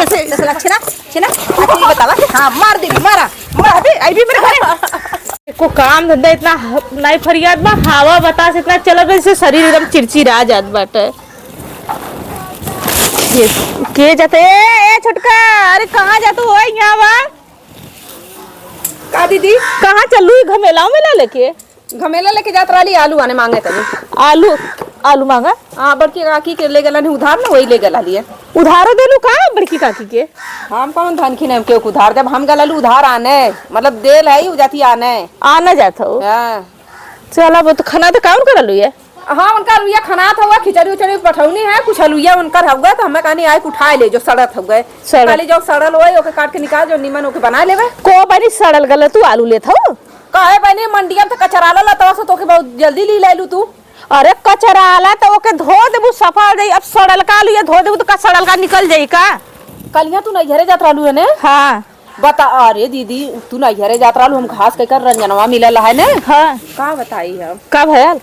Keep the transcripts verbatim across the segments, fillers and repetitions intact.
से, से लक्षणा, छे ना? अच्छा, ये बतावा। हाँ, मार दे, मारा, मार दे, आई भी मेरे घरे। एको काम धंधा इतना ह-, नाई फरियाद बा, हवा बतास इतना चलत बा, जैसे शरीर एकदम चिरचिरा जात बाटे। ये के जाते? ए, ए, छोटका, अरे, कहाँ जात हो? यहाँ बा। का दीदी? कहाँ चलू ई घमेला उमेला लेके? घमेला लेके जात रहली, आलू आने मांगे तनी। आलू, आलू मांगा? हाँ, बड़की काकी के ले गलन उधार ना, वही ले गल रहली है। उधारो देलू का बड़की काकी के? हम कौन धनखी नहीं, हम केहू के उधार देब? हम गल रहली उधार आने, मतलब देल है, उ जाती आने। आने जात हो? हाँ। चला, वो तो खाना तो काउर करलू ये? हाँ, उनका अलुइया खनात हुआ, खिचड़ी उचड़ी पठौनी है, कुछ अलुइया उनकर हुआ, तो हमें कहनी आए उठाए ले, जो सड़त हुआ। सड़त। कहली जो सड़ल होई, ओके काट के निकाल, जो निमन ओके बना लेवे। को बनी सड़ल गल तू आलू लेत हो? काहे बनी, मंडिया में तो कचराला लतवा से तोके बहुत जल्दी ली ले लू तू। अरे कचराला तो ओके धो देबू, सफा हो जाई। अब सड़ल का आलू ये धो देबू तो का सड़ल का निकल जाई का? कलिया तू नैहरे जात रहलू है ने? हाँ। बता, अरे दीदी, तू नैहरे जात रहलू, हम घास कइकर रंजनवा मिलल है ने? हाँ। का बताई हम? का भयल?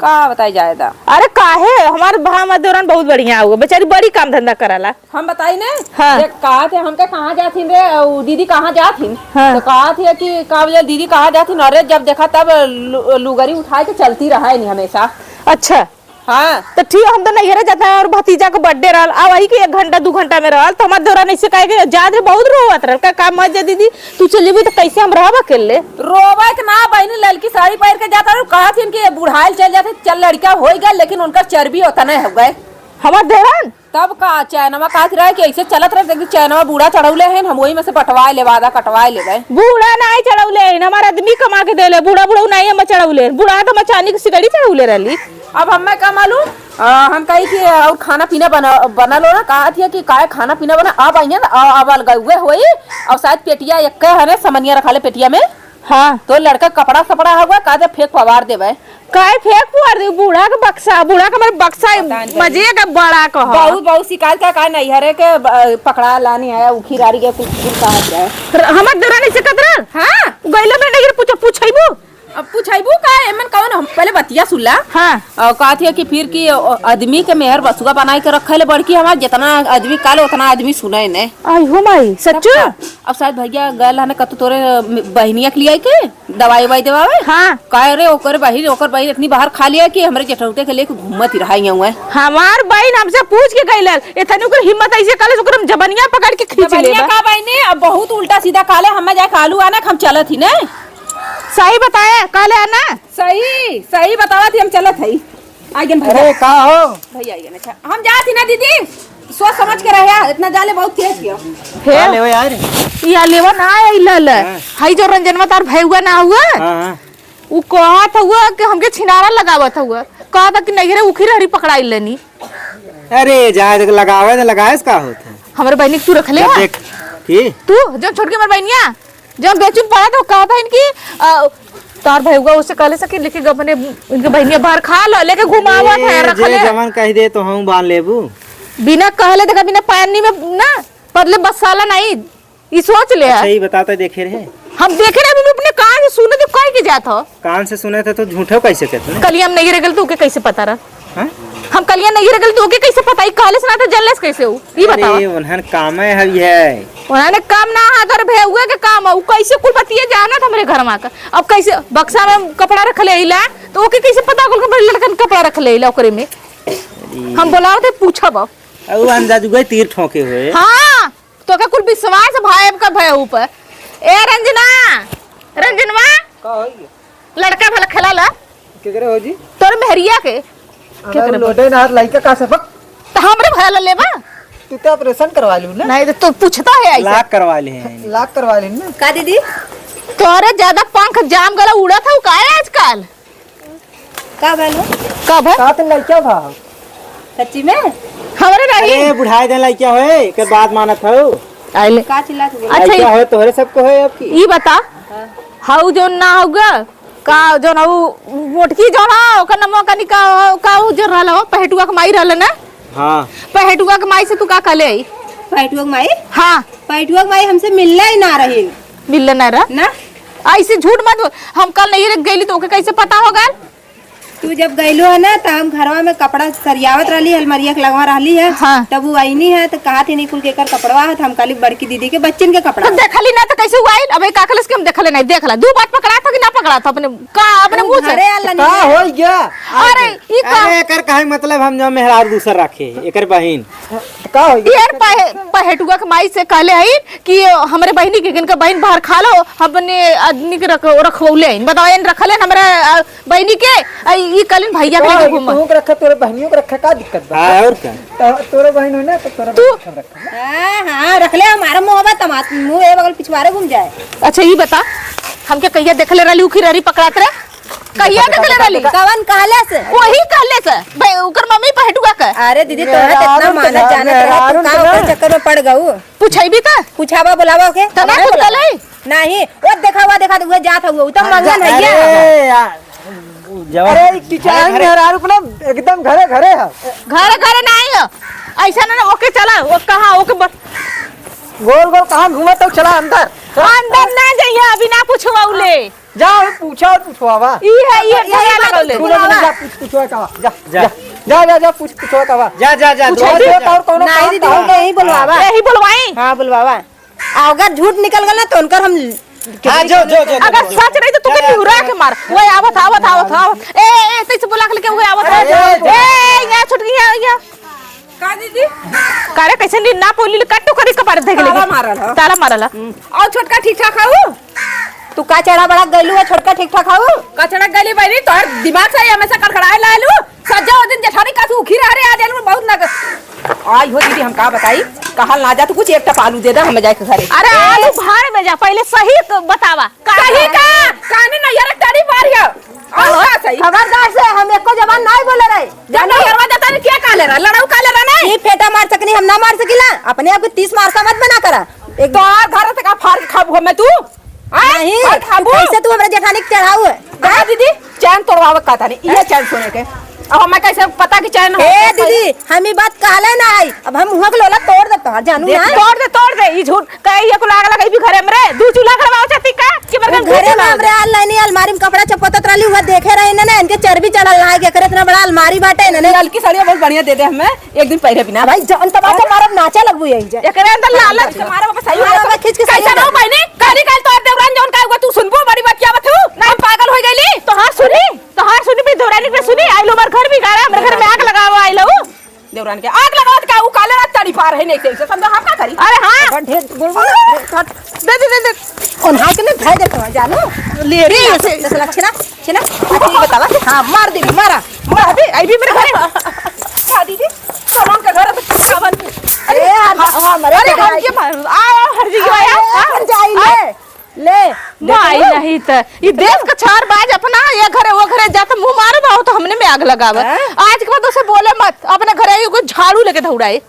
का बताई जाए दा? अरे काहे? हमार भा-, हमार देवरान बहुत बढ़िया हुआ, बेचारी बड़ी काम धंधा कराला। हम बताई ने? हाँ। जे कहा थे हमके कहाँ जाथिन रे, उ दीदी कहाँ जाथिन? हाँ। तो कहा थे कि का बोले दीदी कहाँ जाथिन? अरे जब देखा तब लु-, लुगरी उठाए के चलती रहा है नहीं हमेशा। अच्छा। हाँ। तो ठीक, हम तो नैहरे जाता है और भतीजा के birthday रहल, आ वही के एक घंटा, दू घंटा में रहल, तो हमार देवरान ऐसे कहे कि, "जा रे, बहुत रोवत रहल।" का, का मत जा दीदी, तू चल जेबू तो कैसे हम रहब अकेले? रोवे के ना बहिनी, ललकी साड़ी पहिर के जाता रहल, कहत हिन कि ये बुढ़ाइल चल जाते, चल लड़का होई गए, लेकिन उनकर चर्बी ओतने हो गए। हमार देवरान? तब का, चैनवा कहत रहे कि ऐसे चलत रहे, देखी चैनवा बूढ़ा चढ़ौले हैं, हम वही में से बंटवाए लेबे, आधा कटवाए लेबे। बूढ़ा नाई चढ़ौले हैं, हमार आदमी कमा के देले, बूढ़ा बूढ़ा नाई हम चढ़ौले हैं, बूढ़ा तो हम अचानी के सिकड़ी चढ़ौले रहली। अब हमें का मालूम, आ, हम कही कि और खाना पीना बना, बना लो ना, कहा थी कि काहे खाना पीना बना, अब आइए ना, आ, अब अलगौए होई, और शायद पेटिया एक हने समनिया रखा ले पेटिया में। हाँ। तो लड़का कपड़ा सपड़ा हुआ, का दे फेंक पवार देबे। काहे फेंक पवार दे? बूढ़ा के बक्सा, बूढ़ा के हमारे बक्सा पता नहीं। मजे का बड़ा कह। बहुत, बहुत शिकायत का, का नैहरे के ब-, पकड़ा लानी है, उखी रारी के कुछ, कुछ कहा जाए। र-, हमार देवरानी से कतरल? हाँ। गइलो में नहीं पूछो, पूछैबू? अब पूछैबू का, एमन कौन, हम पहले बतिया सुनला। हाँ। और कहत है कि फिर कि आदमी के मेहर बसुआ बनाई के रखे ले बड़की हमार, जितना आदमी काले उतना आदमी सुने ने। आई हो माई, सच्चो? तब का? अब शायद भैया गल हने कतौ तोरे बहिनिया के लिए के दवाई उवाई देवावे। हाँ। काहे रे, ओकर बहिन, ओकर बहिन इतनी बाहर खा लिया कि हमरे जेठौटे के लेके घूमत ही रहा हुआ है। हमार बहिन हमसे पूछ के गइल, इतनी ओकर हिम्मत ऐसे काले, ओकर हम जबनिया पकड़ के खींच जबनिया लेबा। का बहिनी, अब बहुत उल्टा सीधा काले, हमें जाके आलू आना, हम चलत ही ने। सही बताए, काले आना। सही, सही बतावा थी, हम चलत हई। आ गए भैया। अरे, का हो? भैया आ गए, अच्छा। हम जात ही ना दीदी, सोच समझ के रहे, इतना जाले बहुत तेज किया। हे, का लेवे यार? या लेवा ना आई लल। हाँ। हई जो रंजनवा तार भैया ना हुआ? हाँ, हाँ। उ कहत हुआ कि हमके छिनारा लगावत हुआ। कहत कि नैहरे उखी रहरी पकड़ाई लेनी। अरे, जाए देख, लगावे तो लगाए से का होत है? हमरे बहिनी के तू रख ले जब हा? देख, की? तू, जो छोटकी हमर बहिनिया, जब बेचुन पड़ा तो कहत हन कि, अ, तार भैया उससे कहले सकी, लेके अपने, इनके बहिनिया बाहर खा लो, लेके घुमावत है, ए, रख जे ले। जवन कह दे तो हम बांध लेबू। बिना कहले देखा, बिना पानी में ना, पतले बसाला नहीं, ई सोच ले। अच्छा, ई बताता देखे रहे। हम देखे रहे, अभी अपने कान से सुने थे, कह के जात हो। कान से सुने थे तो झूठो कैसे कहते हैं? कल ही हम नहीं रह गल, तो ओके कैसे पता रहा? हाँ? हम कलिया नहीं रखल, तो ओके कैसे पता? ई कहले से ना तो जनलेस कैसे हो? ई अरे, बतावा। उन्हन काम है, हई है। उन्हन काम ना है, अगर भैया के काम है, उ कैसे कुल बतिये जानत हमरे घर में का? अब कैसे बक्सा में कपड़ा रख ले इला, तो ओके कैसे पता कुल के लड़कन कपड़ा रख ले इला ओकरे में? अरे। हम बोलाओ थे पूछब अब। अब अंदाज गए तीर ठोके हुए। हाँ। तोके कुल विश्वास भाई का भय ऊपर। ए रंजना, रंजनवा, का होई? लड़का भला खेला ला। केकरे हो जी? तोर मेहरिया के। हम केकरे? लोटे ना हाथ लइका का से बक। त हमरे भला लेबा? तू तो operation करवा लू ना। नहीं तो तू पूछता है ऐसे। लाख करवा ले हैं। लाख करवा ले ना। का दीदी? तोरे ज्यादा पंख जाम गला उड़त हउ का आजकल? का भइल हो? का भइल? साथ में लइका भा। सच्ची में? हमरे रही। अरे, बुढ़ाए दे लइका होए, के बात मानत हउ। आइले। का चिल्लात हो? अच्छा, लइका ई होए, तोहरे सबको होए अब की। ई बता, हाँ। हउ जौन ना हउगा, का जौन हउ मोटकी जौन हा, ओकर नमवा कनी का, का उ जौन रहल हो, पहेटुआ के माई रहल ना? हाँ। पहेटुआ के माई से तू का कहले आई? पहेटुआ के माई? हाँ। पहेटुआ के माई हमसे मिलले ही ना रही। मिलले ना रह? ना। ऐसे झूठ मत बोल। हम कल नहीं रह गईली तो ओके कैसे पता हो गल? तू जब गइलो है ना, त हम घरवा में कपड़ा सरियावत रहली, अलमरिया के लगवा रहली है। हाँ। तब उ आइनी है, त कहत ही नहीं कुल के एकर कपड़वा है, त हम कहली बड़की दीदी के बच्चन के कपड़ा तो है। देखली ना, त कैसे उ आइल? अब एक आकलस के हम देखले नहीं, देखला। दू बात पकड़ा था कि ना पकड़ा था अपने, का अपने तू मुंह से? घरे आला का नहीं है। होई गया? अरे, ई का? अरे, एकर कहे मतलब हम जो मेहरारू दूसर रखे, एकर बहिन। त का होई गया? यार, पहे-, पहेटुआ के माई से कहले हई कि हमरे बहिनी के, इनका बहिन बाहर खा लो, अपने आदमी के रख-, रखवले हई। बताओ, इन रखले हन हमरे, अ, बहिनी के, आ, ई कहलिन भैया के का लेके है, घूमत। तू के रखा, तोरे बहनियों के रखा, का दिक्कत बा? हाँ, और का? तो, तोरे बहन हो ना, तो तोरे तू बहन के रखा। हाँ, हाँ, रख ले, हमारा मुँह बा, तमात-, मुँह ए बगल पिछवारे घूम जाए। अच्छा, ई बता, हमके कहिया देखले रहली, उखी रहरी पकड़ात रहे? कहिया देखले रहली? कवन कहले से? वही कहले से, बे, ओकर मम्मी पहेटुआ के। अरे दीदी, तोरा मेहरारू कितना के मानत ना, जानत रहे, तू मेहरारू का के ओकर ना। चक्कर में पड़ गऊ? पूछेबी त? पूछावा, बुलावा ओके। त ना हमरे खुद बुलावा। कहले? नहीं, ओ देखा हुआ, देखा हुआ जात हुआ, उ तो हाँ, मंगन जा-, है ये। अरे यार, जवान अरे, ई किचाइन घरे, घरे। मेहरारू अपना एकदम घरे, घरे है। घरे, घरे नहीं हो। ऐसा ना, ना, ओके चला, वो कहाँ, ओके ब- गोल, गोल कहाँ घूमत हो, चला अंदर। अंदर ना जाइए, अभी ना पूछवा उले। जा, अभी पूछा और पूछवावा। ई है, ई है, यही भैया बात लगौले। तू ना, जा, पूछ, पूछवा का, जा, जा। जा, जा, जा, जा, पूछ, पूछवा का। जा, जा, जा, पूछा और भी दे। और कौनो नहीं काम दीदी, का? यही बुलवावा। यही बुलवाई। हाँ, बुलवावा। आ अगर झूठ निकल गल ना, तो उनकर हम हाँ, जो, जो, जो, जो, अगर जो, जो। सच रही, तो तू के जा, जा, निहुरा जा। के मार। वो आवत, आवत, आवत, आवत। ए, ए, ए, तैसे बुला के लेके वो आवत, अरे, आवत। जा, जा। ए, यहाँ छुटकी, यहाँ, यहाँ। का दीदी? का रे, कैसे नी ना बोली, कट्टू करी कपार देख ले। ताला मारल ह। ताला मारल ह। हम्म। और छोटका ठीक ठाक हऊ? तू का चढ़ा बढ़ा गइलू है, छोटका ठीक ठाक हऊ? का चढ़ा गइली बहिनी, तोहर दिमाग से हमेशा कड़कड़ाए लालू। सज्जा वो दिन जेठानी का तू उखी रह रे, आज आलू बहुत ना। आई हो दीदी, हम का बताई, कहल ना जा, तू कुछ एक टप आलू दे दे, हमें जाए के घरे। अरे आलू भाड़ में जा, पहले सही क-, बतावा। का सही का? काने ना यार, टड़ी मार गया। और का सही? खबरदार से हम एको जबान नहीं बोले रहे। जब जानू? नहीं करवा जाता, क्या काले रहा? लड़ाऊ काले रहा नहीं? ये फेटा मार सकनी, हम ना मार सकीला। अपने आप को तीस मार का मत बना करा। एक तोहार घर से का फाड़ के खाबू हमें तू? हाँ? नहीं, फाड़ के खाबू? कैसे तू हमरा जेठानी के चढ़ाऊ है? हाँ दीदी, चैन तोड़वावे का था नहीं, ये चैन सोने के। अब हमें कैसे पता कि चैन हो? ए दीदी, हम ई बात कहले ना है, अब हम हुआ के लोला तोड़ देता है, जानू देख, ना? तोड़ दे, तोड़ दे, ई झूठ कहे, ये कुल आग लगाई भी घरे में रे, दू चूल्हा गड़वाओ चाहती का? कि मेरे वो घर में घरे में चूल्हा हमरे आल लाइनी अलमारी में कपड़ा चपोतत रहली, हुआ देखे रहे ना, इनके चर्बी चढ़ल ना है, कि एकरे इतना बड़ा अलमारी बाटे ना, ने ललकी साड़िया बहुत बढ़िया दे दे हमें, एक दिन पहरे बिना। भाई, जौन तमाचा मारब, नाचा लगबू यही जे। एकरे अंदर लालच। मारब, बस सही मारब, है। बस खींच के सही कैसे है। ना हो बहनी? कहली काल तोर देवरान जौन का हुआ, तू सुनबो, बड़ी बात क्या बात हो? नहीं, हम पागल हो गईली। तोहार सुनी, तोहार सुनी, भी देवरानी के सुनी, आई लो हमार घर बिगाड़ा, हमरे घर में आग लगावा आई लो। देवरान के आग लगावत का, उ काले रात तड़ी पार है, नहीं से, से समझा हम का करी? अरे हाँ। अपन ढेर बोल बोल, हट। दे दे दे दे। उन्हाई के नहीं खाई देत हूँ, जानू। ले रे, ले, ऐसे। दस लाख छेना, छेना। अच्छा, ये बतावा। हाँ, मार दे, मारा। मार दे, आई भी मेरे घरे। का दीदी? सामान का घर है, तो सामान। अरे, ए, हम, हाँ, हम, अरे, अरे, हम भाई। के मार, आ, आ, हर जगह आया, अरे, हाँ, हर जाई हाँ। ले। ले, माई देखो। नहीं त, ई देश का चार बाज अपना ये घरे वो घरे जात मुंह मारत आओ तो हमने में आग लगावे। हैं? आज के बाद उसे बोले मत, अपने घरे एगो झाड़ू लेके दौड़ाए।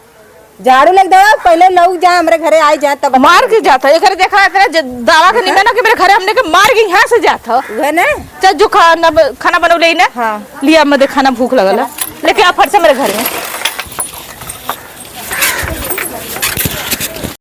झाड़ू लेके दौड़ा, पहले लोग जा हमरे घरे आए जाए तब। मार के जात है, एकरे देखा एकरे ज-, दावा के निमे ना कि मेरे घरे हमने के मार के यहाँ से जात है। उहे ना? चल जो खाना ब-, खाना बनौले ही ना, हाँ। लिया मत दे खाना, भूख लगल है। लेके आ फट से मेरे घर में।